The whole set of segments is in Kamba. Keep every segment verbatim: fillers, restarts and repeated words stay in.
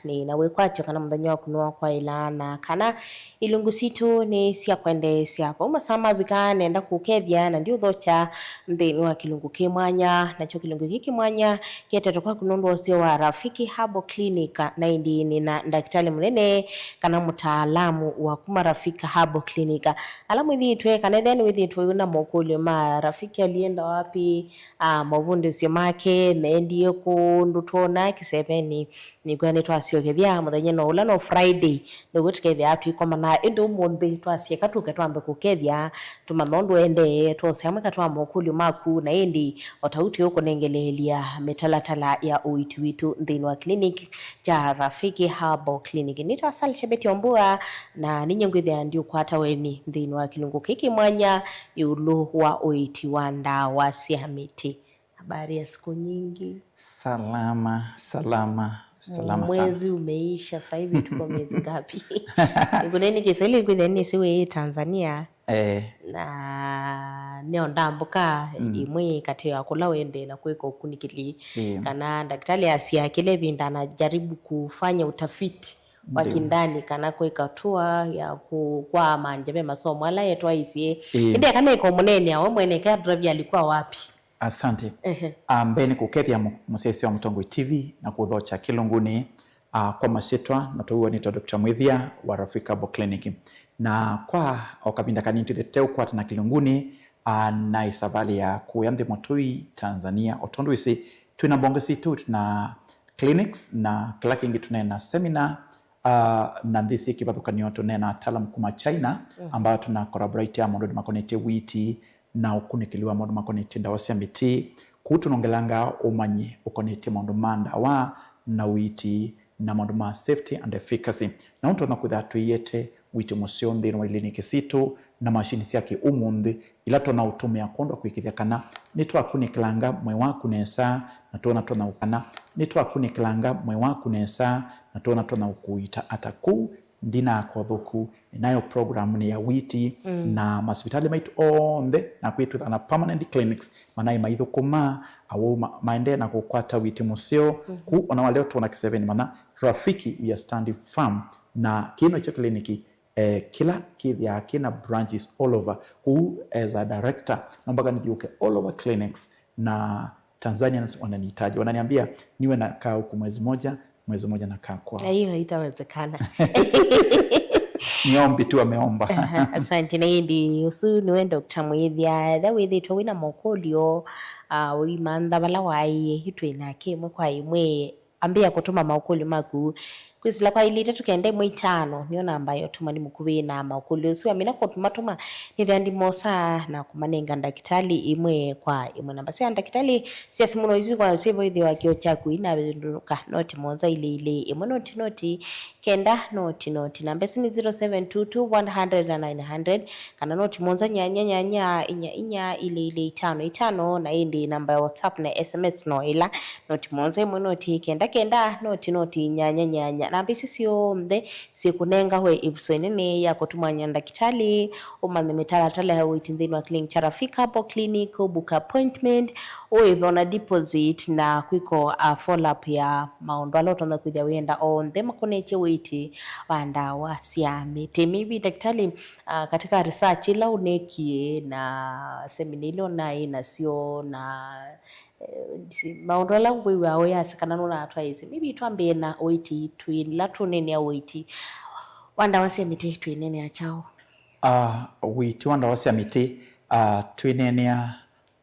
Nĩ na wĩkwatyo kana mũthenya waku nĩwakwaĩla, na kana ilungu sitũ nĩ sya kwendeesya. Vau masaa mavika, nenda kũkethya na ndiũthokya nthĩnĩ wa kĩlungu kĩ mwanya. Nakyo kĩlungu kĩĩ kĩ mwanya kĩetetwe kwaku nũndũ wa ũseo wa Rafiki Herbal Clinic, na ĩndĩ nĩ na ndakĩtalĩ mũnene kana mũtaalamu wa kuma Rafiki Herbal Clinic. Ala mwĩthĩĩtwe kana ethĩa nĩwĩthĩĩtwe wĩ na mokũlyo ma Rafiki alienda wapi, ah, maũvundĩsyo make meendie kũ, ndũtwona kĩsevenĩ, nĩkwĩa nĩtwasyokethya mũthenya no ũla no Friday, nĩw'o tũkethĩa tũikomana. Ĩndĩ ũmũnthĩ twasyeka tũke twambe kũkethya, tũmanya ũndũ ũendee, twosea mweka twa mokũlyo maku, na ĩndĩ o ta ũu twĩũkũnengeleelya mĩtalatala ya ũiiti witũ nthĩnĩ wa clinic kya Rafiki Herbal Clinic. Nĩtawa Salisha Betty Ombua, na ninyie ngwĩthĩa ndiũkwata weni nthĩnĩ wa kĩlungu kĩĩ kĩ mwanya ĩũlũ wa ũiiti wa ndawa sya mĩtĩ. Habari ya siku nyingi. Salama, salama, salama sana. Mwezi umeisha, sasa hivi tuko miezi ngapi? Nĩkũnenĩ Kiswahili nĩkwĩthĩa nĩsĩ wĩ Tanzania. Eh. Na nĩo ndambũka, mm, imwe katĩ ya kũla wendee na kwĩka ũkunĩkĩli. Ĩĩ. Kana ndakĩtalĩ asya kĩla ĩvinda anajaribu kufanya utafiti wa, ndio, kindani kana kwĩka tour ya ku-, kwa manja ve masomo ala etwaisye. Ĩĩ. Ĩndĩ akaneka ũmũneenea we mwene, Kadra alikuwa wapi? Asante. Ehe. Ah, mbee nĩ kũkethya mũ-, mũsyaĩĩsya wa Mũtongoi T V na kũthokya kĩlungunĩ, ah, kwa masyĩtwa na tũw'o nĩtwa Doctor Mwĩthia wa Rafiki Herbal Clinic. Na kwa o kavinda kanini twĩthĩte ũkwatana kĩlungunĩ, ah, na ĩsavalĩ ya kũya nthĩ Mũtũi, Tanzania. O tondũ wĩsĩ, twĩ na mbonge sitũ, twĩ na clinics na kĩla kĩngĩ tũneena seminar, ah, na nthĩ syĩ kĩvathũkany'o tũneena ataalamu kuma China, mhm, ambao tũna collaborate maũndũnĩ makonetye wĩiti na ũkunĩkĩli wa maũndũ makonetye ndawa sya mĩtĩ. Kũu tũnongelanga ũmanyi ũkonetye maũndũ ma ndawa na ũiiti na maũndũ ma safety and efficacy. Na ũu tũtonya kwĩthĩa twĩyĩete wĩiti mũseo nthĩnĩ wa iliniki sitũ na mashini sya kĩ-ũmũnthĩ ila tũtonya ũtũmĩa kwondũ wa kũĩkĩĩthya kana nĩtwakunĩkĩlanga mwĩĩ waku nesa na twona tũtonya kana nĩtwakunĩkĩlanga mwĩĩ waku nesa na twona tũtonya ũkũita ata kũu ndinakwa ũthũku, nĩnayo programunĩ ya wĩiti, mm, na masivitalĩ maitũ onthe, na kwĩtwĩtha na permanent clinics, manaĩ maithũkũma, awau ma-, maendee na kũkwata wĩiti mũseo. Mhm. Kũu ona walea ũtwona kĩsevenĩ, manya Rafiki, we are standing firm, na kĩĩ nokyo kĩliniki, eh, kĩla kĩthĩaa kĩna branches all over. Kũu as a director, no mpaka nĩthiũke all over clinics, na Tanzanians wananihitaji. Wananiambia niwe nakaa huku mwezi moja, mwezi moja nakaa kwao. Na hiyo haitawezekana. Ni ombi tu ameomba. Asante. Na ĩndĩ ũsu nĩwe Doctor Mwĩthia. Ethĩwa wĩthĩĩtwe wĩna mokũlyo, ah, ũimantha vala waĩe, yu twĩ nake ĩmwe kwa ĩmwe. Ambĩĩa kũtũma maũkũlyo maku. Kwĩsĩla kwa ilĩ itatũ kenda ĩmwe itano nĩyo namba ya ũtũmani mũkuvĩ, na maũkũlyo ũsu amina kũmatũma, nĩthĩa ndimosaa na kũmanenga ndakĩtalĩ ĩmwe kwa ĩmwe. Namba sya ndakĩtalĩ sya simũ no isu kwa syĩvo ĩthĩwa kĩo kyaku inavĩndũka, noti mũonza ilĩ ilĩ ĩmwe noti noti kenda noti noti. Namba ĩsu nĩ zero seven two two one hundred na nine hundred, kana noti mũonza nyanya nyanya inya inya ilĩ ilĩ itano itano, na ĩndĩ namba ya WhatsApp na S M S no ĩla, noti mũonza ĩmwe noti kenda kenda noti noti nyanya nyanya. Namba isu syonthe syĩkũnenga we ĩvuso ĩnene ya kũtũmany'a ndakĩtalĩ, ũmanye mĩtalatala ya ũiiti nthĩnĩ wa clinic kya Rafiki Herbal Clinic, ũbook appointment, ũĩve ona deposit, na kwĩka a follow up ya maũndũ ala ũtonya kwĩthĩa wĩenda onthe makonetye ũiiti wa ndawa sya mĩtĩ. Maybe ndakĩtalĩ, ah, katika research ĩla ũnekie na semina ila ũnaĩ nasyo na, eh, si-, maũndũ ala wĩw'aa ũyasya kana nũnatwaĩĩsye, maybe twambĩe na ũiiti, twĩ ĩla tũneenea ũiiti wa ndawa sya mĩtĩ twĩneenea kyaũ? Ah, ũiiti wa ndawa sya mĩtĩ, ah, twĩneenea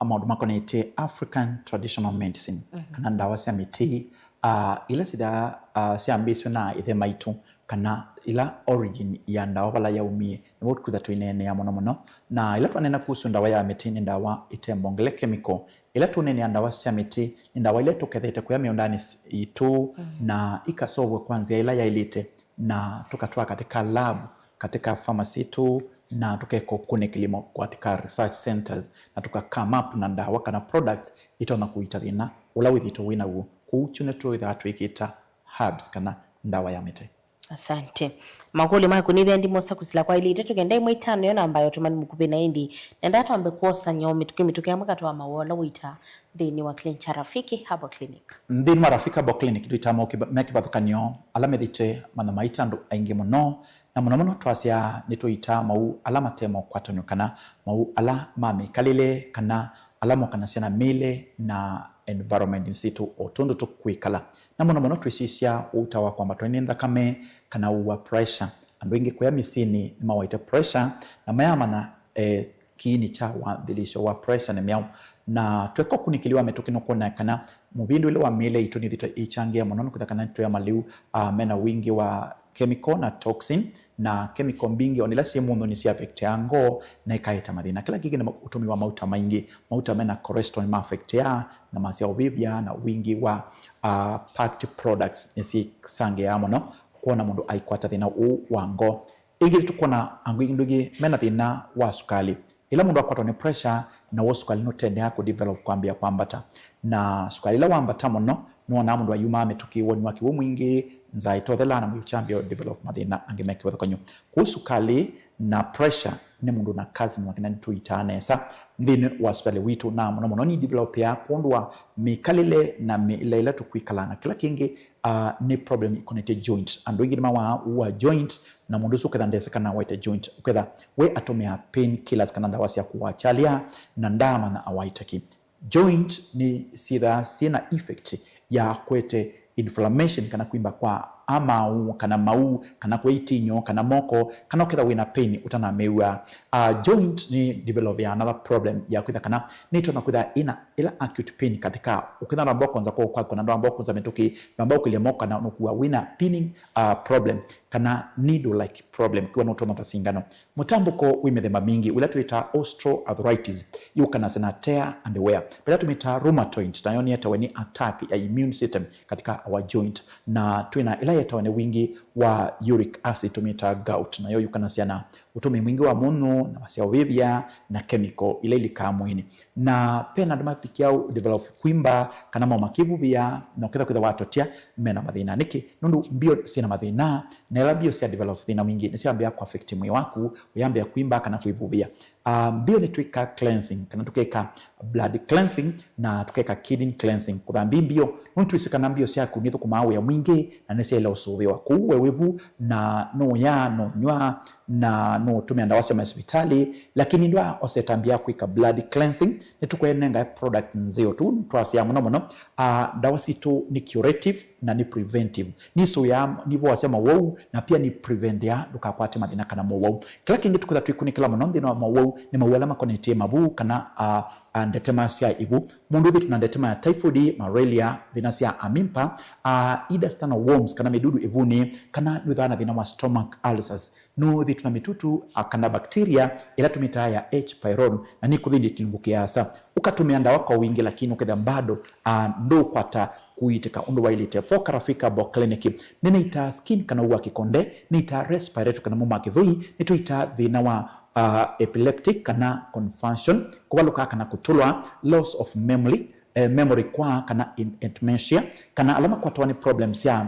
maũndũ makonetye African traditional medicine, mhm, kana ndawa sya mĩtĩ, ah, ila sithaa, ah, syambĩĩsw'e na ĩthe maitũ, kana ila origin ya ndawa vala yaumie, nĩvo twĩtha twĩneenea mũno mũno. Na ila twanena kuhusu ndawa ya mĩtĩ, nĩ ndawa ĩtembongele chemical. Ila tũneenea ndawa sya mĩtĩ, nĩ ndawa ila tũkethete kũya mĩũndanĩ s-, itũ, mhm, na ikasovwa kwa nzĩa ila yaĩlĩte, na tũkatwaa katika lab, katika pharmacy itũ, na tũkeka ũkunĩkĩli mo katika research centers, na tũka come up na ndawa kana product itonya kũita thĩna ũla wĩthĩĩtwe wĩ naw'o. Kũu kyu nĩtwĩthaa twĩkĩta herbs kana ndawa ya mĩtĩ. Asante. Makũlyo maku nĩ thĩa ndimosa kũsila kwa ilĩ itatũ kenda ĩmwe itano yo namba ya ũtũmani mũkuvĩ na ĩndĩ nenda twambe kwosany'a o mĩtũkĩ mĩtũkĩ amwe katwa maũa ala ũitaa nthĩnĩ wa Clincha Rafiki Herbal Clinic. Nthĩnĩ wa Rafiki Herbal Clinic tũitaa maũkĩ me kĩvathũkany'o ala methĩte manya maita andũ aingĩ mũno, na mũno mũno twasya nĩtũitaa mau ala mate mokwatanw'o kana mau ala ma mĩkalĩle kana ala mokanasya na mĩĩle na environment sitũ o tondũ tũkwĩkala. Na mũno mũno twĩsisya ũuta wa kwambatwa nĩ nthakame kana ũu wa pressure. Andũ aingĩ kũya mĩsyĩnĩ nĩmawaĩte pressure na mayamanya eh, kiini kya wanthĩlĩsyo wa pressure nĩ myaũ. Na tweka ũkunĩkĩli wa mĩtũkĩ nũkwona kana mũvĩndũĩle wa mĩĩle itũ nĩthĩtwe ĩkyangĩa mũno nĩkwĩtha kana nĩtũya malĩu uh, mena wingĩ wa chemical na toxin, na chemical mbingĩ ona ila syĩ mũndũnĩ sya affectia ngoo na ikaeta mathĩna. Kĩla kĩngĩ nĩ ũtũmĩi wa mauta maingĩ, mauta mena cholesterol nĩ ma affectia nyama sya ũvĩvya, na wingĩ wa uh, packed products nĩsyĩsangĩaa mũno kwona mũndũ aikwata thĩna ũũ wa ngoo. Ĩngĩ nĩtũkwona andũ aingĩ mena thĩna wa sukali. Ĩla mũndũ akwatwa nĩ pressure, na w'o sukali nũtendeaa kũ develop kwambĩĩa kwambata. Na sukali ĩla wambata mũno, nĩwonaa mũndũ ayumaa mĩtũkĩ, woni wa kĩw'ũ mwingĩ, nzaa ĩtothela, na mwĩĩ ũkyambĩĩa develop mathĩna angĩ me kĩvathũkany'o. Kwoou sukali na pressure nĩ mũndũ na cousin wake na nĩtũitaa nesa nthĩnĩ wa sipitali witũ, na mũno mũno nĩ developĩaa kwondũ wa mĩkalĩle na mĩĩle ĩla tũkwĩkala na kĩla kĩngĩ uh, nĩ problem ikonetye joint. Andũ aingĩ nĩmawaa ũu wa joint, na mũndũ ũsu ũketha ndesĩ kana awaĩte joint. Ũketha we atũmĩa pain killers kana ndawa sya kũwaa kyalya, na ndaamanya awaĩte kĩ. Joint nĩ syĩthaa syĩ na effect ya kwete inflammation kana kwimba kwa amaũ kana maũ kana kwa itinyo kana moko kana ũketha wĩna pain ũtanamĩw'a. Uh, joint nĩ develop ya another problem ya kwĩtha kana nĩtonya kwĩtha ĩna ĩla acute pain katika ũkĩtha ndwamba ũkonza kũũ kwaku kana ndwamba ũkonza mĩtũkĩ, ndwamba ũkĩlya moko kana nũkua wĩna pinning uh, problem kana needle like problem kiwa nũtonya ta singano. Mũtambũko wĩ mĩthemba mingĩ ũla twĩtaa osteoarthritis yũkanasya na tear and wear. Pela tũmĩtaa rheumatoid nayo nĩetawe nĩ attack ya immune system katika our joint, na twĩna ĩla yetawe nĩ wingĩ wa uric acid tũmĩtaa gout nayo yũkanasya na ũtũmĩi mwingĩ wa mũnyũ, na wasya ũvĩvĩa, na kemiko ila ilikaa mwĩĩnĩ. Na pena andũ mapikia develop kwimba kana mao makĩvuvĩa, na ũketha kwĩtha watotya mena mathĩna. Nĩkĩ? Nũndũ mbio syĩna mathĩna, na ĩla mbio sya develop thĩna mwingĩ nĩsyambĩa kũ affect mwĩĩ waku, ũyambĩa kwimba kana kwĩvuvĩa. Uh, mbio nĩtwĩka cleansing kana tũkeka blood cleansing na tũkeka kidney cleansing. Kũthambia mbio nũndũ twĩsĩ kana mbio syaku nĩthũkũmaa wĩa mwingĩ na nĩsyaĩle ũsũvĩwa. Kũu we wĩvu na nũũyaa, nũnywaa, na nũũtũmĩa ndawa sya masivitali, lakini ndwa osetambia kwĩka blood cleansing, nĩtũkwenengae product nzeo tu twasya mũno mũno. Uh, ndawa sitũ nĩ curative na nĩ preventive. Nisũĩaa, nivoasya mawau na pia ni preventia ndũkakwate mathĩna kana mowau. Kĩla kĩngĩ tũkwĩtha twĩkunĩkĩla mũno nthĩnĩ wa mowau nĩ mawau ala makonetye mavu kana uh, uh, ndetema sya ivu. Mũndũ ũthĩtwe na ndetema ya typhoid, malaria, thĩna sya amimpa, uh, intestinal worms kana mĩdudu ĩvunĩ, kana nĩwĩthaa na thĩna wa stomach ulcers. Nũthĩtwe na mĩtutu uh, kana bacteria ĩla tũmĩtaa ya H. pylori na nĩkũthĩndie kĩlungu kĩasa. Ũkatũmĩa ndawa kwa wingĩ lakini ũketha bado uh, ndũkwata kũiitĩka ũndũ waĩlĩte. Voka Rafika Bo Clinic nĩnĩitaa skin kana ũu wa kĩkonde, nĩitaa respiratory kana mũma kĩthũi, nĩtũitaa thĩna wa uh, epileptic kana confusion, kũvalũka kana kũtũlwa, loss of memory, eh, memory kwa kana in- dementia, kana ala makwatwa nĩ problems ya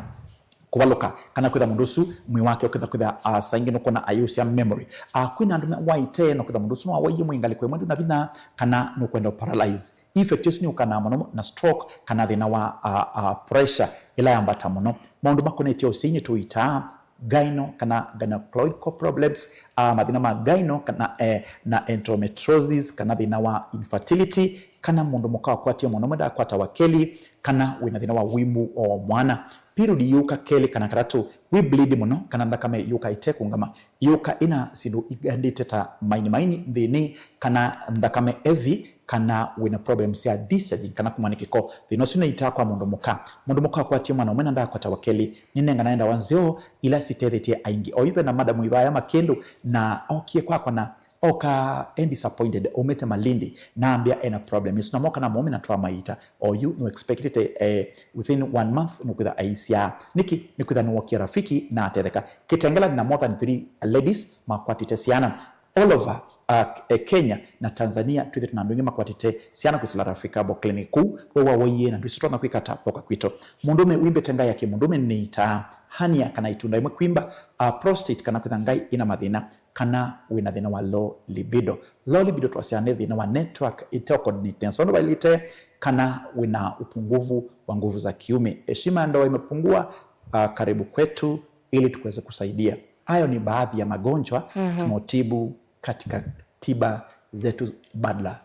kũvalũka kana kwĩtha mũndũ ũsu mwĩĩ wake ũketha kwĩtha uh, saa ingĩ nũkwona ayũsya memory. Uh, kwĩna andũ waĩte no kwĩtha mũndũ ũsu nĩwawaie mwĩĩ ngalĩko ĩmwe ndũ na vinya kana nũkwenda paralyze. Effect ĩsu nĩyũkanaa mũno na stroke kana thĩna wa uh, uh, pressure ĩla yambata mũno. Maũndũ makonetye ũsyai nĩtũitaa gyno kana gynecological problems, uh, mathĩna ma gyno kana eh, na endometriosis kana thĩna wa infertility, kana mũndũ mũka wakwatie mũno mwendaa kwata wakeli, kana wĩna thĩna wa ũimu o mwana. Period yũka kelĩ kana katatũ, wĩ bleed mũno, kana nthakame yũka ĩtekũngama, yũka ĩna syĩndũ igandĩte ta maini maini nthĩnĩ, kana nthakame heavy, kana wĩna problem sya discharging kana kumwa nĩ kĩko. Thĩna ũsu nĩitaa kwa mũndũ mũka. Mũndũ mũka akwatie mwana ũmwe na ndakwata wa kelĩ, nĩnenganae ndawa nzeo ila sitethĩtie aingĩ. Oyu ve na madam ivaya makĩndũ na okie kwakwa na oka e disappointed, aumĩte Malindi, na ambĩa ena problem ĩsu, na moka na mũũme na twamaita. Oyu nũ expectĩte eh, within one month nũkwĩtha aisyaa. Nĩkĩ? Nĩkwĩtha nĩwokie Rafiki na atetheka. Kitengela na more than three ladies makwatĩte syana. all over, uh, eh, Kenya na Tanzania, twĩthĩtwe na andũ aingĩ makwatĩte syana kwĩsĩla Rafiki Herbal Clinic. Kũu we wawaie na ndwĩsĩ twana kwĩka ata, thoka kwitũ. Mũndũme wĩmbĩte ngai ya kĩmũndũme nĩitaa hernia kana itunda ĩmwe kwimba, uh, prostate kana kwĩtha ngai ĩna mathĩna, kana wĩna thĩna wa low libido. Low libido twasya nĩ thĩna wa network ĩte coordinate nesa ũndũ vaĩlĩte, kana wĩna upungufu wa nguvu za kiume. Heshima ya ndoa imepungua, uh, karibu kwetu ili tuweze kusaidia. Hayo ni baadhi ya magonjwa tunaotibu katika tiba zetu badala.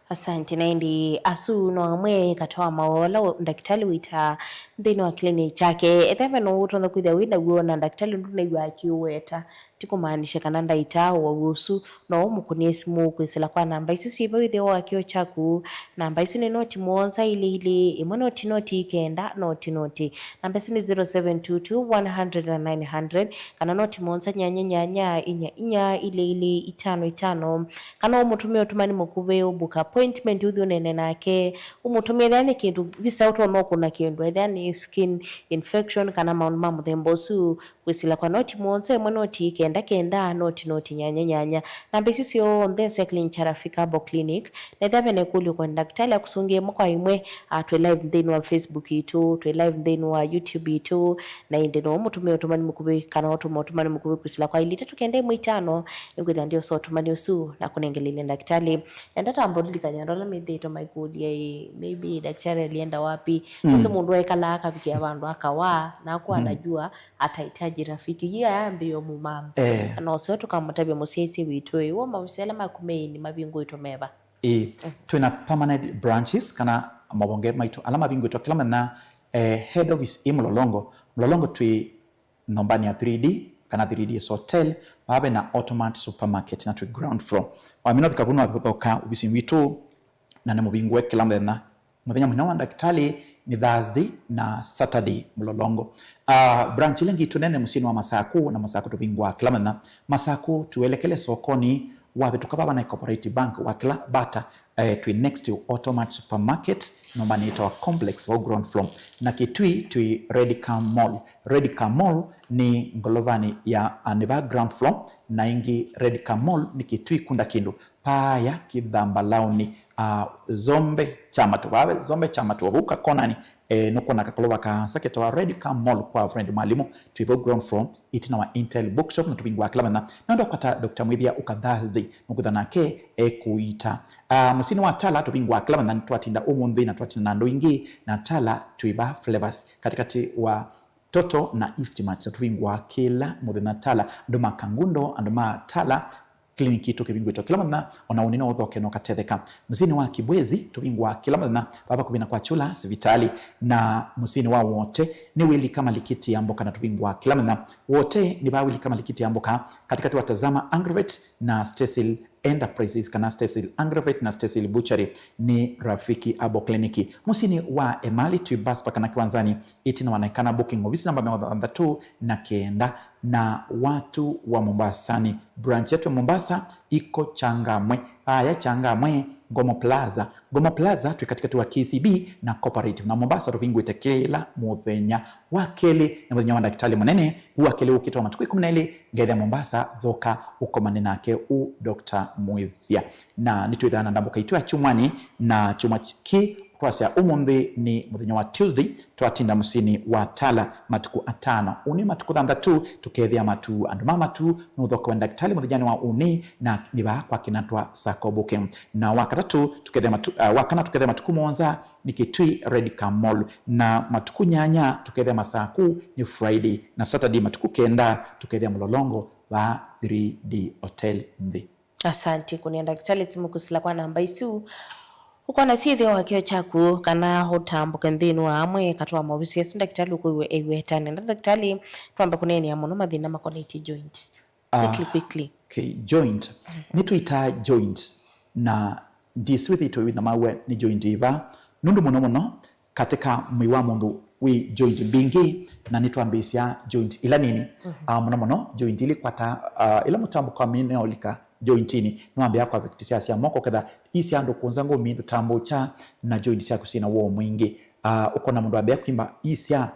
Asante. Na ĩndĩ asu no amwe katĩ wa maũndũ ala ndakĩtalĩ wĩtaa nthĩnĩ wa clinic yake. Ethĩwa ve na ũndũ ũtonya kwĩthĩa wĩ naw'o na ndakĩtalĩ ndũnaĩw'a akĩũweta, ti kũmaanisha kana ndaitaa ũwau ũsu. No ũmũkũnĩe simũ kwĩsĩla kwa namba isu syĩ vau ĩtheo wa kĩo kyaku. Namba isu nĩ noti mũonza ilĩ ilĩ, ĩmwe noti noti kenda noti noti. Namba isu nĩ zero seven two two one hundred na nine hundred, kana noti mũonza nyanya nyanya inya inya ilĩ ilĩ itano itano. Kana ũmũtũmĩe ũtũmani mũkuvĩ, ũbook appointment ũthi ũnene nake. Ũmũtũmĩe ethĩa nĩ kĩndũ visa ũtonya ũkũna kĩndũ, ethĩa nĩ skin infection kana maũndũ ma mũthemba ũsu. Kwĩsĩla kwa noti mũonza ĩmwe noti kenda kenda noti noti nyanya nyanya. Namba isu syonthe sya Clean Charafika Herbal Clinic. Na ethĩa ve na ĩkũlyo kwa ndakĩtalĩ akũsũngĩe ĩmwe kwa ĩmwe, ah, twĩ live nthĩnĩ wa Facebook itũ, twĩ live nthĩnĩ wa YouTube itũ, na ĩndĩ no ũmũtũmĩe ũtũmani mũkuvĩ kana ũtũma ũtũmani mũkuvĩ kwĩsĩla kwa ilĩ itatũ kenda ĩmwe itano, nĩkwĩthĩa ndĩosa ũtũmani ũsu na kũnengeleile ndakĩtalĩ. Enda tamba ũlilikany'a andũ ala methĩĩtwe maikũlya, ĩ, maybe ndakĩtalĩ alienda wapi? Mm. Ũsu mũndũ aikalaa akavikĩa vandũ akawa, na aku anajua atahitaji rafiki. Yeye ayambĩĩo mũmambi. Eh. Na ũseo tũkamũtavya mũsyaĩĩsya witũ, ĩ, w'o maovisi ala maku meini mavingũĩtwe meva? Ĩĩ, twĩna permanent branches kana mavonge maitũ ala mavingũĩtwe kĩla mũthenya, eh, head office ĩ Mlolongo. Mlolongo twĩ nyũmbanĩ ya three D kana three D Hotel, vaa ve na Automat Supermarket na twĩ ground floor. Wamina vika vu no ũthoka ovisinĩ witũ na nĩ mũvingũe kĩla mũthenya. Mũthenya mũnene wa ndakĩtalĩ nĩ Thursday na Saturday Mlolongo. Ah, branch ĩla ĩngĩ twĩ nene mũsyĩnĩ wa Masaku, na Masaku tũvingũaa kĩla mũthenya. Masaku tũelekele sokoni, wavĩtũka vava na Cooperative Bank, wakĩla vata, eh, twĩ next to Automat Supermarket, nyũmbanĩ yĩtawa Complex, vau ground floor. Na Kitui twĩ Redcar Mall. Redcar Mall nĩ ngolovanĩ ya, ah, nĩ va ground floor, na ĩngĩ Redcar Mall nĩ Kitui kunda kĩndũ. Paaya kĩthambalaũnĩ, ah, Zombe Chamatu. Vave Zombe Chamatu, o vau kakonanĩ, eh, nũkwona kakolova kaasa ketawa Redcar Mall kwa Friend Mwalimũ. Twĩ vau ground floor, ĩtina wa Intel Bookshop, na tũvingũaa kĩla mũthenya. Na ũndũ kwata Doctor Mwĩthĩa ũka Thursday, nũkwĩtha nake ekũita. Ah, mũsyĩnĩ wa Tala tũvingũaa kĩla mũthenya, twatinda ũmũnthĩ na twatinda na andũ aingĩ, na Tala twĩ va Flavors, katĩkatĩ wa Toto na Eastmart, na tũvingũaa kĩla mũthenya Tala. Andũ ma Kangundo, andũ ma Tala, clinic itũ kĩvingũĩtwe kĩla mũthenya, ona ũnĩ no ũthoke na ũkatetheka. Mũsyĩnĩ wa Kibwezi, tũvingũaa kĩla mũthenya, vaa vakuvĩ na kwa Chula sivitalĩ, na mũsyĩnĩ wa Wote, nĩ wĩlika malikiti ya mboka na tũvingũaa kĩla mũthenya. Wote nĩ vaa wĩlika malikiti ya mboka, katĩkatĩ wa Tazama Agrovet na Stesil Enterprises, kana Stesil Agrovet na Stesil Butchery, nĩ Rafiki Herbal Clinic. Mũsyĩnĩ wa Emali twĩ bus park kana kĩwanzanĩ, ĩtina wa Naikana Booking, ovisi namba mĩongo thanthatũ na kenda. Na watu wa Mombasani, branch yetu ya Mombasa iko Changamwe, aya Changamwe, Ngomo Plaza. Ngomo Plaza twĩ katĩkatĩ wa K C B na Cooperative, na Mombasa tũvingũĩte kĩla mũthenya wa kelĩ na mũthenya wa ndakĩtalĩ mũnene. Kuu wa kelĩ ũkĩte wa matukũ ĩkũmi na elĩ, ngethĩa Mombasa, thoka ũkomane nake ũ Doctor Mwĩthĩa. Na nĩtwĩthaa na ndambũka itũ ya kyumwanĩ, na kyumwa kĩ twasya ũmũnthĩ nĩ mũthenya wa Tuesday, twatinda mũsyĩnĩ wa Tala matukũ atano. Ũnĩ matukũ thanthatũ, tũkethĩa matu. Andũ ma matu, nũthokewe ndakĩtalĩ mũthenyanĩ wa ũnĩ, na nĩ vaa kwa kĩna twa Sacco Booking. Na wa katatũ, tũkethĩa matu-, ah, wa kana tũkethĩa matukũ mũonza, nĩ Kitui Redcar Mall, na matukũ nyanya tũkethĩa Masaku nĩ Friday, na Saturday matukũ kenda tũkethĩa Mlolongo va three D Hotel nthĩ. Asante. Kũnĩa ndakĩtalĩ simũ kwĩsĩla kwa namba isu. Ũkona syĩthĩo wa kĩo kyaku kana ũtambũke nthĩnĩ wa amwe katĩ wa maovisi asu ndakĩtalĩ ũkwĩw'a eweta. Nenda ndakĩtalĩ twambe kũneenea mũno mathĩna makonetye joint. Ah, quickly, quickly. Okay, joint. Nĩtwĩtaa joint, na ndĩsĩ wĩthĩĩtwe wĩna maw'a nĩ joint ĩva, nũndũ mũno mũno katĩ ka mwĩĩ wa mũndũ wĩ joint mbingĩ, na nĩtwambĩĩsya joint ila nini. Ah, mũno mũno joint ila ikwata, ah, ila mũtambũko wa mĩĩ neolika jointinĩ, nĩwambĩĩa kũaffect sya, sya moko, ketha ii sya andũ kũnza ngũmi ndũtambũkya na joint syaku syĩna woo mwingĩ. Ah, ũkona mũndũ ambĩa kwimba ii sya,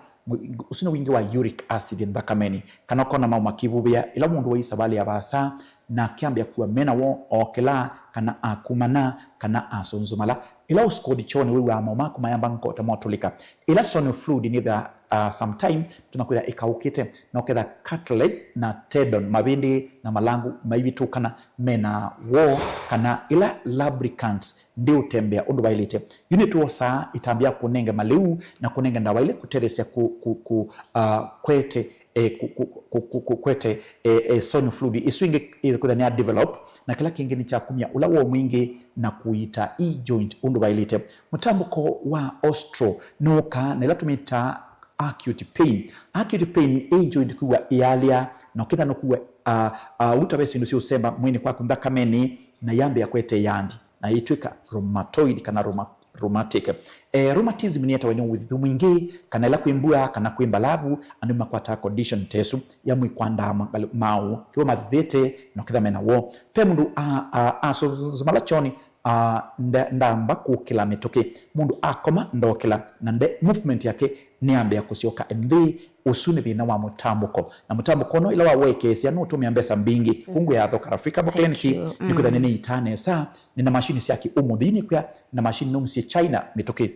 ũsu nĩ wingĩ wa uric acid nthakamenĩ, kana ũkona mau makĩvuvĩa ĩla mũndũ wai savalĩ ya vaasa, na akĩambĩa kua mena woo, ookĩla, kana akumana, kana asũnzũmala. Ĩla ũsikũthi kyoonĩ wĩw'aa maũ maku mayamba ngota motũlĩka. Ĩla sonic fluid nĩthaa, uh, sometime tũnakwĩtha ĩkaũkĩte, na ũketha cartilage na tendon, mavĩndĩ na malangu maivĩtũkana mena woo, kana ĩla lubricant ndĩũtembea ũndũ vaĩlĩte. Yu nĩtwosaa ĩtambya ya kũnenge malĩu na kũnenge ndawa ilĩ kũtetheesya ku, ku, ku, uh, kwete eh, ku, ku, ku, ku, ku, kwete eh, eh, sonic fluid. Ĩsu ĩngĩ ĩkwĩtha nĩ ya develop, na kĩla kĩngĩ nĩ kya kumya ũla woo mwingĩ na kũiita ĩ joint ũndũ vaĩlĩte. Mũtambũko wa ostro nũkaa na ĩla tũmĩtaa acute pain. Acute pain ĩ joint kwĩw'a ĩyalya, na ũkĩtha nũkuwa uh, uh, uta ve syĩndũ syũsemba mwĩnĩ kwaku nthakamenĩ, na yambĩa kwete yandi na ĩtwĩka rheumatoid kana rheuma-, rheumatic. Eh, rheumatism nĩyetawa nĩ ũthithu mwingĩ, kana ĩla kwĩ mbua, kana kwĩ mbalavu, andũ makwataa condition ta ĩsu ya mwĩkwandaa ma-, maũ, kĩwa mathĩte, na ũkĩtha mena woo. Ve mũndũ a, a, asũnzũmala kyoonĩ, a, nda-, ndamba kũkĩla mĩtũkĩ. Mũndũ akoma ndokĩla, na nde, movement yake nĩyambĩa kũsyoka nthĩ. Ũsu nĩ thĩna wa mũtambũko. Na mũtambũko ũno ĩla wawekeesya nũũtũmĩa mbesa mbingĩ. Kũu ngwĩa atho Karafika Clinic, nĩkwĩtha nĩnĩitaa nesa, nĩna mashini sya kĩ ũmũnthĩ. Yu nĩkwĩa na mashini nũmĩsye China mĩtũkĩ,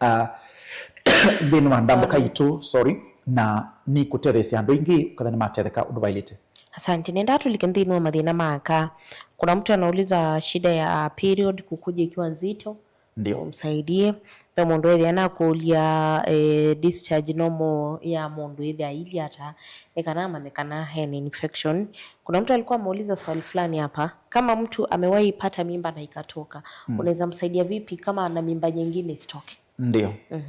ah, nthĩnĩ wa ndambũka itũ, sorry, na nĩkũtetheesya andũ aingĩ ũketha nĩmatetheka ũndũ vaĩlĩte. Asante. Nenda tũlike nthĩnĩ wa mathĩna ma aka. Kuna mtu anauliza shida ya period kukuja ikiwa nzito. Ndio. Umsaidie. Ve mũndũ ethĩa nakũlya, eh, discharge normal ya mũndũ ĩthĩa ailye ata, nĩ kana amanye kana hena infection. Kuna mtu alikuwa ameuliza swali fulani hapa, kama mtu amewahi pata mimba na ikatoka, mm, unaweza msaidia vipi kama ana mimba nyingine isitoke? Ndio. Mhm.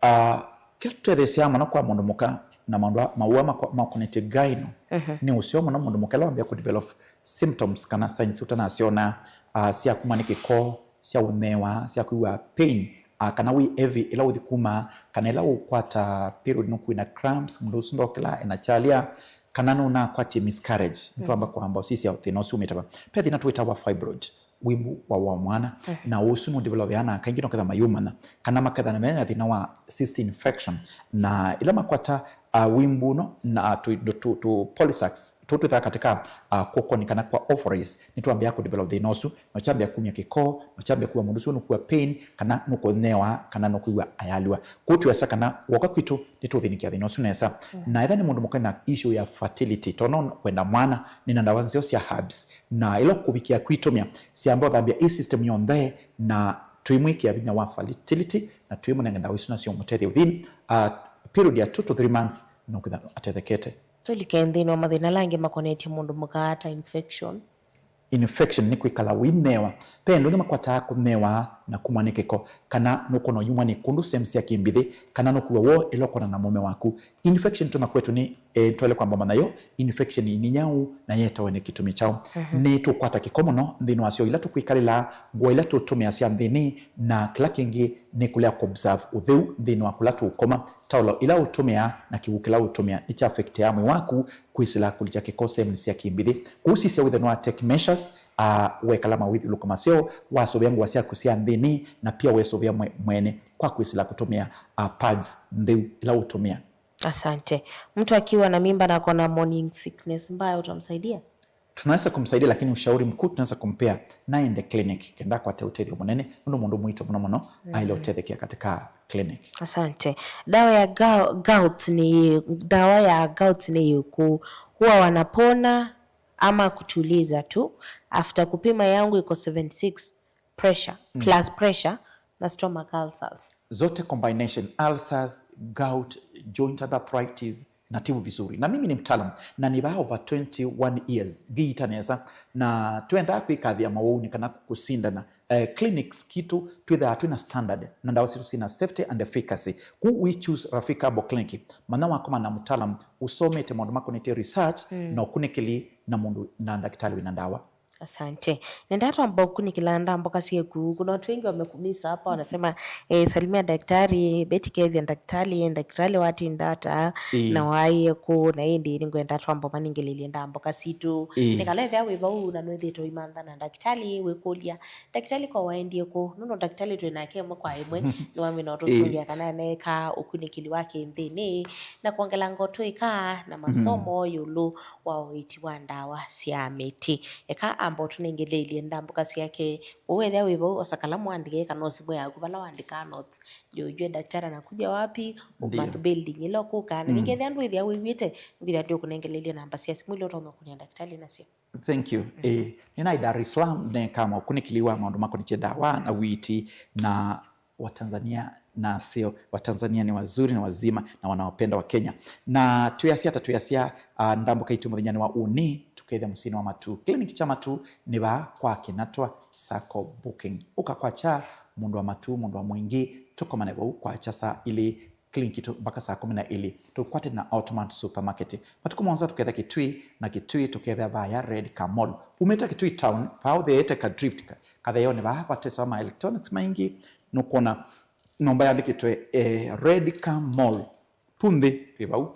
Ah, kĩla tũtetheesyaa mũno kwa mũndũ mũka na maũndũ a-, maũa makwa-, makonetye gyno, mhm, nĩ ũseo mũno mũndũ mũka ĩla wambĩa kũdevelop symptoms kana signs ũtanasyona, ah, sya kumwa nĩ kĩko, sya ũnewa, sya kwĩw'a pain, ah, kana wĩ heavy ĩla ũthi kuma, kana ĩla ũkwata period nũkwĩ na cramps, mũndũ ũsu ndokĩla ena chalya, kana nũnakwatie miscarriage, nĩtwamba, mhm, kwamba ũsisya thĩna ũsu umĩte va. Ve thĩna twĩtawa fibroid, wimbu wa, wa mwana, mhm, na ũsu nũdevelopea na kaingĩ noketha mayumana, kana maketha na mena thĩna wa cyst infection, na ĩla makwata, uh, wimbu ũno na tu, tu, tu, tu polysacs tũu twĩthaa katika, uh, kw'okonĩ kana kwa ovaries, nĩtwambĩaa kũdevelop thĩna ũsu, na ũkyambĩa kumya kĩko, na ũkyambĩa kuwa mũndũ ũsu nũkua pain, kana nũkũnewa, kana nũkwĩw'a ayalw'a. Kwoou twĩasa kana woka kwitũ nĩtũthĩnĩkĩa thĩna ũsu nesa. Mm. Na ethĩwa nĩ mũndũ mũka na issue ya fertility, tondũ no kwenda mwana, nĩna ndawa nzeo sya herbs, na ĩla ũkũvikĩa kwitũmĩa, syamba ũthambya ĩ system yonthe, na tũimwĩkĩa vinya wa fertility, na tũimũnenga ndawa isu nasyo mũtethya within, uh, period ya two to three months, nũkwĩtha atethekete. Tũlike nthĩnĩ wa mathĩna ala angĩ makonetye mũndũ mũka ta infection. Infection nĩ kwĩkala ũinewa. Ve andũ angĩ makwataa kũnewa na kumwa nĩ kĩko, kana nũkona ũyumwa nĩ kũndũ sehemu sya kĩmbithĩ, kana nũkuwa woo ĩla ũkona na mũme waku. Infection tũna kwetu nĩ, eh, twaĩle kwamba ũmanya yo infection nĩ nyaũ na yetawa nĩ kĩtumi kyaũ. Mhm. Nĩ tũkwata kĩko mũno nthĩnĩ wa syoo ila tũkwĩkalĩla, ngũa ila tũtũmĩa sya nthĩnĩ, na kĩla kĩngĩ nĩ kũlea kũobserve ũtheu nthĩnĩ wa kũla tũũkoma. Taolo ila ũtũmĩa na kĩw'ũ kĩla ũtũmĩa nĩ kya affectea mwĩĩ waku kwĩsĩla kũlikya kĩko sehemu sya kĩmbithĩ. Kwoou sisya wĩthĩe nĩwa take measures, ah, wekala mawĩthyũlũko maseo, wasũvĩa ngũa syaku sya nthĩnĩ, na pia wesũvĩa mwe-, mwene kwa kwĩsĩla kũtũmĩa, ah, pads ntheu ila ũtũmĩa. Asante. Mtu akiwa na mimba na akona morning sickness mbaya, utamsaidia? Tunaweza kumsaidia, lakini ushauri mkuu tunaweza kumpea naende clinic kenda akwate ũtethyo mũnene, nũndũ mũndũ mũito mũno mũno, mm, aĩle ũtethekea katika clinic. Asante. Dawa ya gou-, gout ni, dawa ya gout ni ĩkũ? Huwa wanapona ama kutuliza tu? After kupima yangu iko seventy six, pressure, mm, plus pressure na stomach ulcers. Zote combination, ulcers, gout, joint arthritis, natibu vizuri. Na mimi ni mtaalam, na nĩ vaa over twenty-one years, ngiita nesa, na twendaa kwĩkathĩa maũunĩ kana kũsindana. Eh, clinics kitũ twĩthaa twĩna standard, na ndawa sitũ sina safety and efficacy. Ku we choose Rafika Herbal Clinic. Manya wakoma na mtaalam ũsomete maũndũ makonetye research, mm, na ũkunĩkĩli na mũndũ na ndakĩtalĩ wĩna ndawa. Asante. Nenda twamba ũkunĩkĩla ndambũka syeku. Kuna watu wengi wamekumisa hapa, wanasema, eh, "Salimia daktari, Betty Kethi, daktari, daktari watinda ata, Ĩĩ. na waie kũ, na ĩndĩ nĩngwenda twamba ũmaningĩlĩlye ndambũka sitũ." Ĩĩ. Nĩkala ethĩa wĩ vau na nwĩthĩtwe imantha na daktari, wĩkũlya, "Daktari kwa waendie kũ?" Nũndũ daktari twĩ nake ĩmwe kwa ĩmwe, nĩwamina ũtũsũngĩa Ĩĩ. kana aneeka ũkunĩkĩli wa kĩnthĩnĩ, na kwongelanga ũtũĩka na masomo ĩũlũ wa ũĩti wa ndawa sya mĩtĩ. Eka amba ũtũnengeleelye ndambũka syake. Ũu ethĩa wĩ vau, osa kalamu wandĩke kana o simũ yaku vala waandĩkaa notes. Ndio ujue daktari anakuja wapi, Ndio. mark building ĩla ũkũkaa. Na Mm. ningĩ ethĩa ndwĩthĩa wĩw'ĩte, ngwĩthĩa ndĩũkũnengeleelye namba sya simũ ila ũtonya ũkũnĩa daktari nasyo. Thank you. Eh, nĩnaĩ Dar es Salaam, neka maũkunĩkĩli wa maũndũ makonetye ndawa na ũiiti na Watanzania naseo. Watanzania ni wazuri na wazima na wanaopenda wa Kenya. Na twĩasya ta twĩasya, ah, ndambũka itũ mũthenyanĩ wa ũnĩ, tũkethĩa mũsyĩnĩ wa Matu. Clinic kya Matu nĩ vaa kwa Kinatwa Sacco booking. Ũka kwakya mũndũ wa Matu, mũndũ wa Mwingi, tũkomane vau kwakya saa ilĩ, clinic itũ mpaka saa kũmi na ilĩ. Tũkwate na Automat Supermarket. Matukũ mũonza tũketha Kitui, na Kitui tũketha vaya Red Car Mall. Umĩte Kitui town, vaa ũtheete ka drift ka, katheeonĩ vaa vatesawa ma electronics maingĩ, nũkwona nyũmba yandĩkĩtwe, eh, Red Car Mall. Pu nthĩ twĩ vau.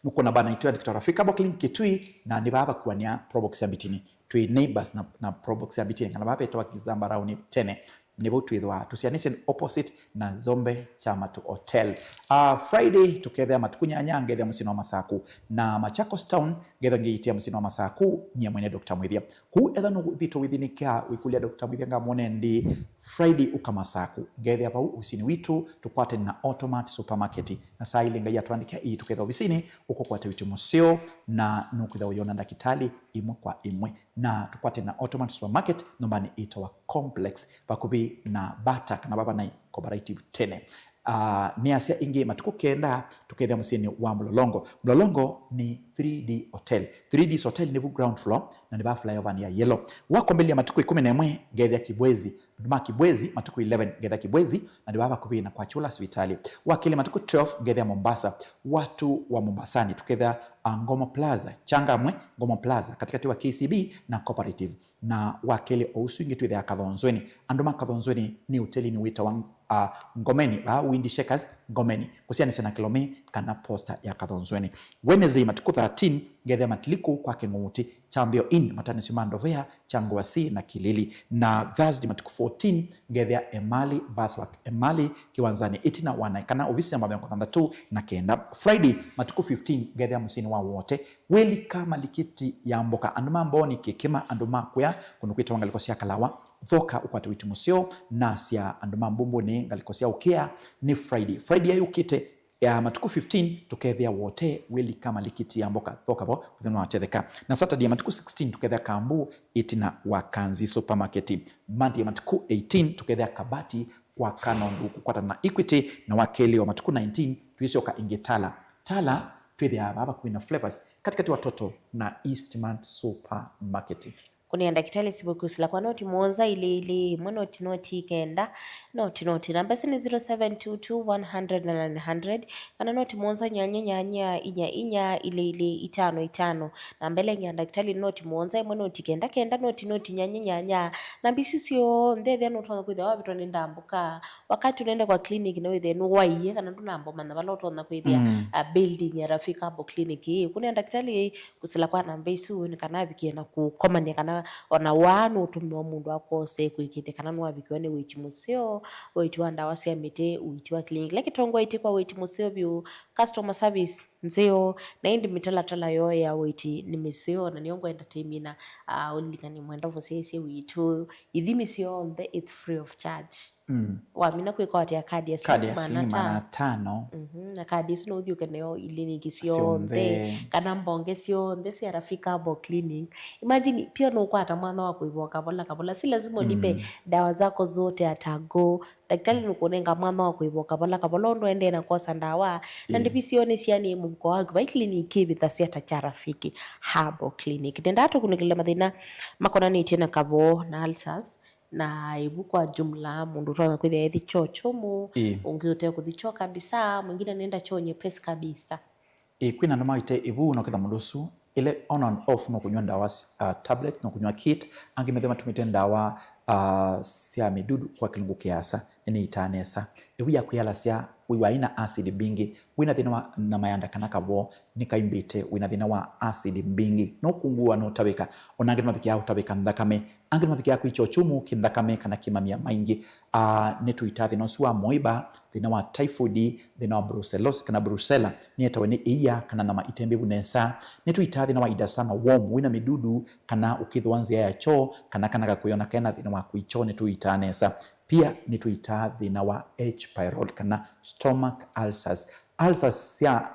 Nũkwona bana itũ yandĩkĩtwe Rafika Bottling Kitui, na nĩ vaa vakuanĩa Probox ya Mbitini. Twĩ neighbors na, na Probox ya Mbitini, kana vaa vetawa Kizambarauni tene. Nĩ vau twĩthwa tũsianĩsye opposite na Zombe cha Matu Hotel. Ah, Friday tũkethĩa matukũ nyanya ngethĩa mũsyĩnĩ wa Masaku, na Machakos Town ngethĩa ngĩitia mũsyĩnĩ wa Masaku, nyie mwene Doctor Mwĩthia. Kũu etha nũthitũ wĩthinikĩa wĩkũlya Doctor Mwĩthia ngamwone ndi Friday ũka Masaku, ngethĩa vau ũsinĩ witũ tũkwate na Automat Supermarket, na saa ilĩ Ngai atwandĩkĩa ii tũketha ovisinĩ ũkũkwata wĩti mũseo, na nũkwĩthĩa ũyona ndakĩtalĩ ĩmwe kwa ĩmwe. Na tũkwate na Automat Supermarket nyũmbanĩ ĩtawa Complex, vakuvĩ na Bata kana vava nai Cooperative tene. Ah, nĩ asya ĩngĩ matukũ kenda tũkethĩa mũsyĩnĩ wa Mlolongo. Mlolongo nĩ three D Hotel. Three D Hotel nĩ vu ground floor na nĩ vaa flyover ya Yellow. Wakwambĩlĩlya matukũ ĩkũmi na ĩmwe ngethĩa Kibwezi. Andũ ma Kibwezi, matukũ eleven ngethĩa Kibwezi na nĩ vaa vakuvĩ na kwa Chula sivitali. Wa kelĩ matukũ twelve ngethĩa Mombasa. Watu wa Mombasani tũkethĩa, ah, Ngomo Plaza, Changamwe, Ngomo Plaza, katikati wa K C B na Cooperative. Na wa kelĩ o ũsu ĩngĩ twĩthĩaa Kathonzweni. Andũ ma Kathonzweni nĩ ũtelinĩ wĩtawa, ah, Ngomeni, vaa Windy Shakers, Ngomeni, kũsianĩsya na Kilome kana posta ya Kathonzweni. Wednesday matukũ thirteen ngethĩa Matiliku kwa Kĩng'uti, Kyambĩo Inn, matanĩsyo ma Ndovea, Kyangũasi na Kĩlili. Na Thursday matukũ fourteen ngethĩa Emali Bus Park, Emali kĩwanzanĩ ĩtina wa naĩ kana ovisi namba mĩongo thanthatũ na kenda. Friday matukũ fifteen ngethĩa mũsyĩnĩ wa Wote, wĩlika malikiti ya mboka, andũ ma Mbooni Kĩkĩma, andũ ma kũya kũndũ kwĩtawa ngalĩko sya Kalawa, thoka ũkwate wĩti mũseo, na sya andũ ma Mbumbunĩ ngalĩko sya Ũkĩa nĩ Friday. Friday yayũkĩte ya matukũ fifteen tũkethĩa Wote wĩlika malikiti ya mboka, thoka vo kũthĩnwa watetheka. Na Saturday ya matukũ sixteen tũkethĩa Kambu ĩtina wa Kanzi Supermarket. Monday ya matukũ eighteen tũkethĩa Kabati kwa Kanondu kũkwatana na Equity, na wa kelĩ wa matukũ nineteen twĩsyoka ĩngĩ Tala. Tala twĩthĩaa vaa vakuvĩ na Flavors, katikati wa Total na Eastmart Supermarket. Kũnĩa ndakĩtalĩ simu kũsila kwa noti mũonza ilĩ ilĩ ĩmwe noti noti kenda noti noti. Namba ĩsu nĩ zero seven two two one hundred na nine hundred, kana noti mũonza nyanya nyanya inya inya ilĩ ilĩ itano itano. Namba ĩla ĩngĩ ya ndakĩtalĩ noti mũonza ĩmwe noti kenda kenda noti noti nyanya nyanya. Namba isu syonthe ethĩa nũtonya kwĩthĩa wavĩtwa nĩ ndambũka. Wakati unaenda kwa clinic na wĩthĩe nĩwaie kana ndũnamba ũmanya vala ũtonya kwĩthĩa, Mm. ah, building ya Rafika Herbal Clinic ĩĩ. Kũnĩa ndakĩtalĩ kũsila kwa namba isu nĩ kana avikie na kũkomany'a kana ona waa nũtũmĩwa mũndũ akose kũĩkĩĩthya kana nĩwavikiwa nĩ ũiiti mũseo, ũiiti wa ndawa sya mĩtĩ, ũiiti wa clinic. Ĩla kĩtongoi ti kwa ũiiti mũseo vyũ, customer service nzeo, na ĩndĩ mĩtalatala yoo ya ũiiti nĩ mĩseo, na nĩyo ngwenda tũimina, ah, ũlilikane mwenda ũvosyaĩsye witũ. Ithimi syonthe, it's free of charge. Mm. Wamina kwĩka watia kadi ya Kadi ya silingi silingi maana maana tano. tano. Mhm, na kadi ĩsu no ũthiũke nayo iliniki syonthe, Syonthe. kana mbonge syonthe sya Rafika Herbal Clinic. Imagine, pia no ũkwata mwana wa kũivoka vola kavola. Si lazima ũlipe Mm. dawa zako zote at a go. Daktari nũkũnenga mwana wa kũivoka vola kavola ũndũ endee na kwosa ndawa. Na Ĩĩ. ndivi sio nĩ sianĩe mũvuko waku. Vai clinic ĩvĩthasya ta cha Rafiki Herbal Clinic. Nendaa tũkunĩkĩle mathĩna makonanĩtye na kavoo na ulcers. Na ĩvu kwa jumla, mũndũ ũtonya kwĩthĩa ethi choo chũmũ, Ĩĩ. ũngĩ ũte kũthi choo kabisa, mwingine nenda choo nyepesi kabisa. Ĩĩ, kwĩna andũ maĩte ĩvu, na ũketha mũndũ ũsu Ĩla on and off, no kũnywa ndawa s- uh, tablet, no kũnywa kit, angĩ methĩwa matũmĩte ndawa uh, sya mĩdudu kwa kĩlungu kĩasa, nĩnĩitaa nesa. Ĩw'ũ ya kwĩalasya, wĩw'a ina acid mbingĩ, wĩna thĩna wa na mayanda kana kavoo, nĩkaimbĩte, wĩna thĩna wa acid mbingĩ, no kũngua, no ũtavĩka, ona angĩ nĩmavikĩaa ũtavĩka nthakame, angĩ nĩmavikĩaa kwĩkya ũkyũmũ kĩ nthakame kana kĩmamia maingĩ. Ah, nĩtũitaa thĩna ũsu wa moiba, thĩna wa typhoid, thĩna wa brucellosis kana brucella, nĩetawe nĩ ĩia kana nyama itembĩvu nesa. Nĩtũitaa thĩna wa intestinal worm, wĩna mĩdudu, kana ũkĩthĩwa nzĩa ya kyoo, kana kana kakwĩona kena thĩna wa kwĩ kyoo, nĩtũitaa nesa. Pia nĩtũitaa thĩna wa H. pylori kana stomach ulcers. Ulcers sya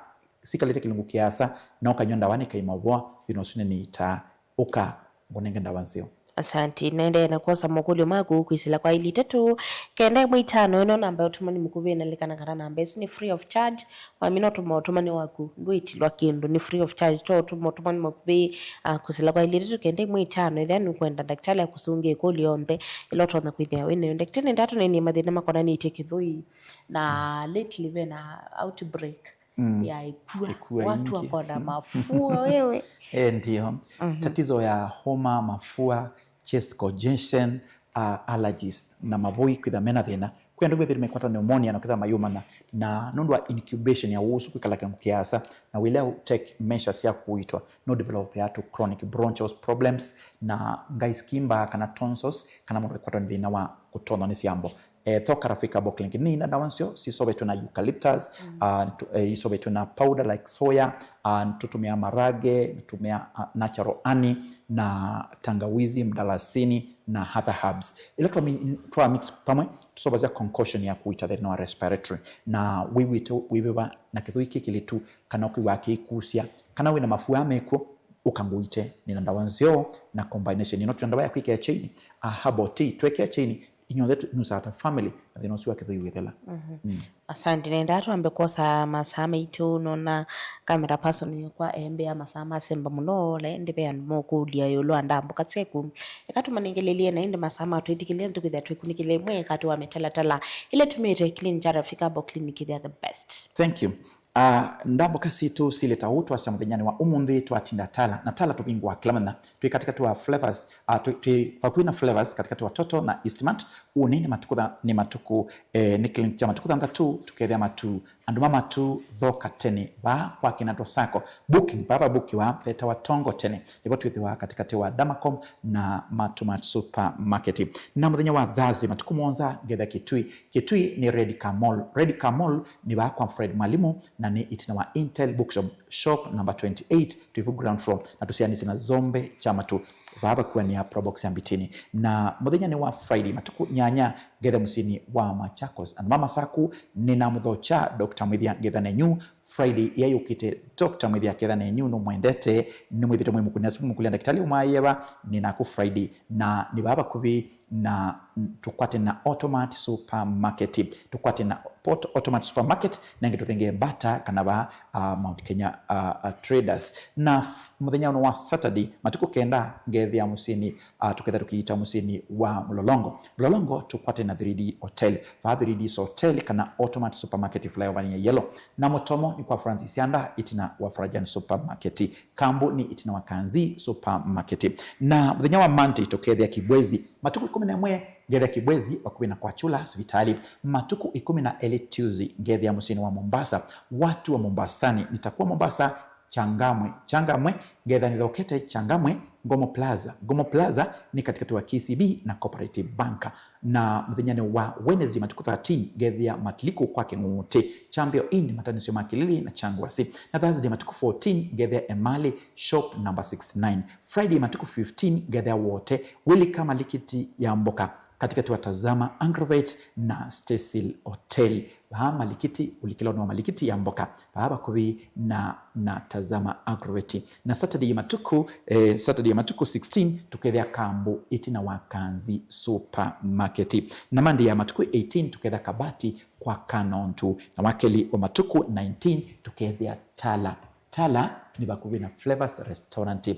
sikalĩte kĩlungu kĩasa na ũkanywa ndawa nĩkaimavoa, thĩna ũsu nĩnĩitaa. Ũka ngũnenge ndawa nzeo. Asanti. Nendee na kwosa mokũlyo maku kwĩsĩla kwa ili itatũ kenda ĩmwe itano ĩno namba ya ũtũmani mũkuvĩ ĩnalikana kana namba ĩsu nĩ free of charge. Wamina ũtũma ũtũmani waku ndwĩtilwa kĩndũ, nĩ free of charge. To ũtũma ũtũmani mũkuvĩ uh, kwĩsĩla kwa ili itatũ kenda ĩmwe itano ĩthĩa nũkwenda ndakĩtalĩ akũsũngĩa ĩkũlyo yonthe ĩla ũtonya kwĩthĩa wĩ nayo. Ndakĩtalĩ ndatũnenie mathĩna makonanĩtye kĩthũi na lately vena outbreak Mm. ya ikua. Ikua watu ingi. Wako na mafua wewe. Eh, ndio. Mhm. Tatizo ya homa, mafua, chest congestion, uh, allergies na mavũi kwĩtha mena thĩna. Kwĩ andũ kwĩthĩrĩ mekwata pneumonia na kwĩtha mayũmana na nũndũ wa incubation ya ũsu kwĩkala kĩlungu kĩasa na wĩlea take measures sya kũitwa no develop ya to chronic bronchial problems na ngai skimba kana tonsils kana mũndũ ekwatwa nĩ thĩna wa kũtonwa nĩ syambo. Eh, thoka Rafika Herbal Clinic nĩ ina ndawa nzeo sisovetwe na eucalyptus, mm. Uh, ntu- eh, isovetwe na powder like soya, uh, nĩtũtũmĩa marage, nĩtũmĩa uh, natural honey na tangawizi, mdalasini na other herbs. Ila twa mi- twa mix pamwe tũsovasya concoction ya kũita thĩna wa respiratory na wĩw'ĩte wĩvĩva na kĩthũi kĩkĩlĩtu kana ũkwĩw'a kĩikusya kana wĩna mafua mekuo ũkangũite nĩna ndawa nzeo na combination ino tuna ndawa ya kwĩkĩa chaini, a herbal tea twekea chaini, inyuothe tu- nusaa ta family na thĩna ũsu wa kĩthũi wĩthela. Mhm. Mm. Asante. Nendaa twambe kwosa masaa maitũ, nona camera person yakwa embea masaa masemba mũno, la ĩndĩ ve andũ mokũlya ĩũlũ wa ndambũka syaku. Eka tũmanengelelye na ĩndĩ masaa matwĩtĩkĩlya nĩtũkwĩthĩa twĩkunĩkĩle ĩmwe katĩ wa mĩtalatala ĩla ĩtumĩte Clean Jara Rafika Herbal Clinic ĩthĩa the best. Thank you. Ah, ndambũka sitũ silĩ ta ũu twasya mũthenyanĩ wa ũmũnthĩ twatinda Tala, na Tala tũvingũa kĩla mũthenya. Twĩ katikati wa Flavors, ah, twĩ, twĩ vakuvĩ na Flavors katikati wa Toto na Eastmart. Ũnĩ nĩ matukũ tha- nĩ matukũ, eh, nĩ clinic kya matukũ thanthatũ, tũkethĩa matu andũ ma matu thoka tene vaa kwa Kinato Sacco. Booking, vaa vabukiwa vetawa Tongo tene, nĩvo twĩthĩwa katikati wa Damacom na Matumat Supermarket. Na mũthenya wa Thursday matukũ mũonza ngethĩa Kitui. Kitui nĩ Red Car Mall. Red Car Mall nĩ vaa kwa Fred Mwalimu na nĩ itina wa Intel Bookshop, shop number twenty-eight, twĩvu ground floor, na tũsianĩsye na Zombe Chamatu vaa vakuanĩa Probox ya Mbitini. Na mũthenya nĩ wa Friday matukũ nyanya ngethe mũsyĩnĩ wa Machakos. Andũ ma Masaku nĩ na mũthocha Doctor Mwithia ngetha nenyu. Friday ĩya yũkĩte Doctor Mwithia ketha nenyu nũmwendete, nĩmwĩthĩte mwĩ mũkũnĩa simu mũkũlya ndakĩtalĩ ũmwaĩeva nĩ naku Friday, na nĩ vaa vakuvĩ na tũkwate na Automat Supermarket. Tũkwate na Pot- Automat Supermarket, na ĩngĩ tũthengee Bata kana va uh, Mount Kenya uh, uh, Traders. Na f- mũthenya ũno wa Saturday matukũ kenda ngethĩa mũsyĩnĩ uh, tũketha tũkiita mũsyĩnĩ wa Mlolongo. Mlolongo tũkwate na three D Hotel. Va three D Hotel kana Automat Supermarket flyover ya Yellow. Na Mũtomo nĩ kwa Francis Yanda itina wa Farajan Supermarket. Kambu nĩ itina wa Kanzi Supermarket. Na mũthenya wa Monday tũkethĩa Kibwezi matukũ ĩkũmi na ĩmwe ngethĩa Kibwezi vakuvĩ na kwa Chula sivitali. Matukũ ĩkũmi na elĩ Tuesday ngethĩa mũsyĩnĩ wa Mombasa. Watu wa Mombasani nitakuwa Mombasa Changamwe, Changamwe, ngetha nĩthokete Changamwe, Ngomo Plaza. Ngomo Plaza nĩ katikati wa K C B na Cooperative Bank. Na mũthenyanĩ wa Wednesday matukũ thirteen ngethĩa Matliku kwa Kĩng'ũtĩ, Chambio Inn, matanisyo ma Kĩlili na Changwasi. Na Thursday matukũ fourteen ngethĩa Emali, shop number sixty-nine. Friday matukũ fifteen ngethĩa Wote, Wilika malikiti ya mboka, katikati wa Tazama Agrovet na Stacyl Hotel. Vaa malikiti, ũlikĩlonĩ wa malikiti ya mboka, vaa vakuvĩ na, na Tazama Agrovet. Na Saturday ya matukũ, eh, Saturday ya matukũ sixteen tũkethĩa Kambu itina wa Kanzi Supermarket. Na Monday ya matukũ eighteen tũketha Kabati kwa Kanontu. Na wakeli wa matukũ nineteen tũkethĩa Tala. Tala nĩ vakuvĩ na Flavors Restaurant.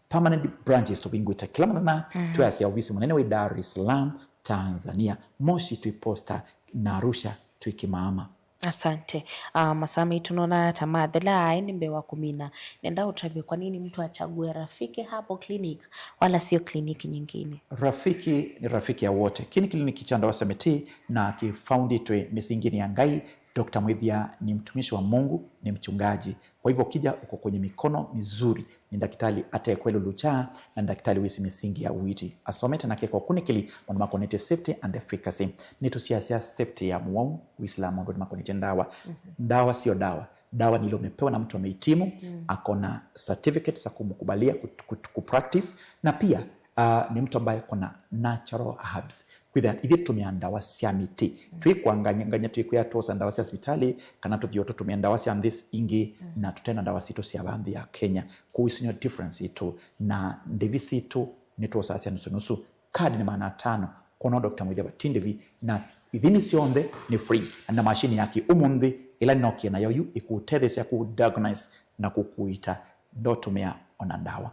Permanent branches tũvingũĩte kĩla mũthenya. Mm. Twĩasya ovisi mũnene wĩ Dar es Salaam, Tanzania. Moshi twĩ Posta, na Arusha twĩ Kimaama. Asante. Ah, masaa maitũ nona ta mathela, ĩndĩ mbee wa kũmina, nenda ũtavye kwa nini mtu achague Rafiki Herbal Clinic wala sio kliniki nyingine? Rafiki ni rafiki ya wote. Kĩĩ nĩ kliniki kya ndawa sya mĩtĩ na kĩfaundĩtwe mĩsingĩnĩ ya Ngai. Doctor Mwĩthia ni mtumishi wa Mungu, ni mchungaji. Kwa hivyo ukija uko kwenye mikono mizuri, ni ndakitali atekwelũlũkya na ndakitali wĩsĩ mĩsingi ya ũiiti. Asomete na keka ũkunĩkĩli maũndũ makonetye safety and efficacy. Nĩtũsiasya safety ya mũwau, Uislamu, maũndũ makonetye ndawa. Mhm. Ndawa sio dawa. Dawa ni ile umepewa na mtu amehitimu, mm, ako na certificate za kumkubalia kut- kut- kupractice, na pia uh, ni mtu ambaye kuna natural herbs. Kwĩthĩa ithyĩ tũtũmĩaa ndawa sya mĩtĩ. Mm. Twĩkwanganyanganya, twĩkwĩa twosa ndawa sya sipitali, kana tũthio tũtũmĩa ndawa sya nthĩ ingĩ, mm, na tũtena ndawa sitũ sya va nthĩ ya Kenya. Kũu isu nĩyo difference itũ, na ndĩvi sitũ nĩtwosaa sya nusu nusu. Kadi nĩ maana atano, kwona Doctor Mwĩthia vati ndĩvi, na ithimi syonthe nĩ free, na mashini yake ũmũnthĩ ĩla nĩnokie nayo yu ĩkũtetheesya kũ diagnose na kũkũita, ndotũmĩa ona ndawa.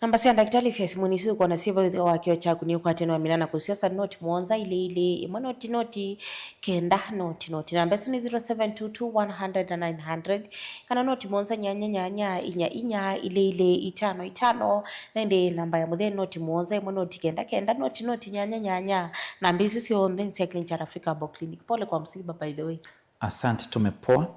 Namba sya ndakitali sya simũ nĩsu ũkwona syĩ vau ĩtheo wa kĩo kyaku. Nĩ ũkwate nwa mina na kũsyosa noti mũonza ilĩ ilĩ, ĩmwe noti noti, kenda noti noti. Namba ĩsu nĩ zero seven two two one hundred na nine hundred, kana noti mũonza nyanya nyanya inya inya ilĩ ilĩ itano itano. Na ĩndĩ namba ya mũthya noti mũonza ĩmwe noti kenda kenda noti noti nyanya nyanya. Namba isu syonthe nĩ sya Clinchar Africa Herbal Clinic. Pole kwa msiba, by the way. Asante, tumepoa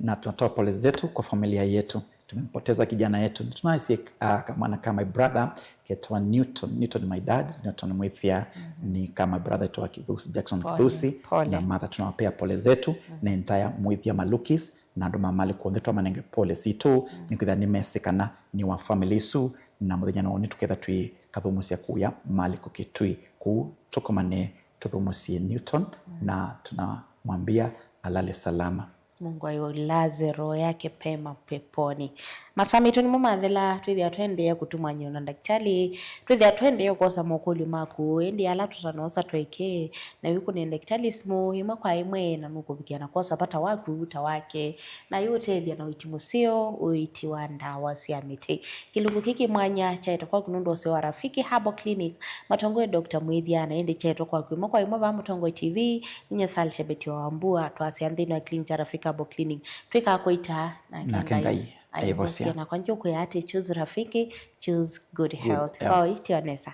na tunatoa pole zetu kwa familia yetu. Tumempoteza kijana yetu. Tunaisi uh, kamwana ka my brother, ketwa Newton. Newton my dad, Newton Mwĩthia, mm-hmm, ni ka my brother etwa Kithusi, Jackson, pole, Kithusi, pole, na mother. Tunawapea pole zetu, mm, na entire Mwĩthia Malukis na andũ ma Malĩ kw'onthe, twamanenge pole sitũ, mm, nĩkwĩthĩa nĩmesĩ kana nĩ wa family isu, na mũthenya no nĩtũketha twĩ kathumusya kuya Malĩ kũkĩtwi kũu. Tũkomane tũthũmũsye Newton, mm, na tunamwambia alale salama. Mungu ailaze roho yake pema peponi. Masaa maitũ nĩmo mathela, twĩthĩa tũendee kũtũmany'a na ndakitali, twĩthĩa tũendee kwosa mokũlyo maku, ĩndĩ ala tũtanoosa twaĩke, na wĩkũne ndakitali simũ ĩmwe kwa ĩmwe, na nũkũvikĩa na kwosa vata waku ta wake, na yũũtethya na ũiiti mũseo, ũiiti wa ndawa sya mĩtĩ. Kĩlungu kĩĩ kĩ mwanya kyaetwe kwaku nũndũ wa ũseo wa Rafiki Herbal Clinic, matongoe Doctor Mwĩthia, na ĩndĩ kyaetwe kwaku ĩmwe kwa ĩmwe vaa Mũtongoi T V. Ninyie Sal Shabeti wa Wambua, twasya nthĩnĩ wa Clinchar Africa Herbal Clinic, twĩkaa kũita nake Ngai aivosya. Na kwa ngyũkwĩa atĩ choose Rafiki, choose good health. Oi, tionesa.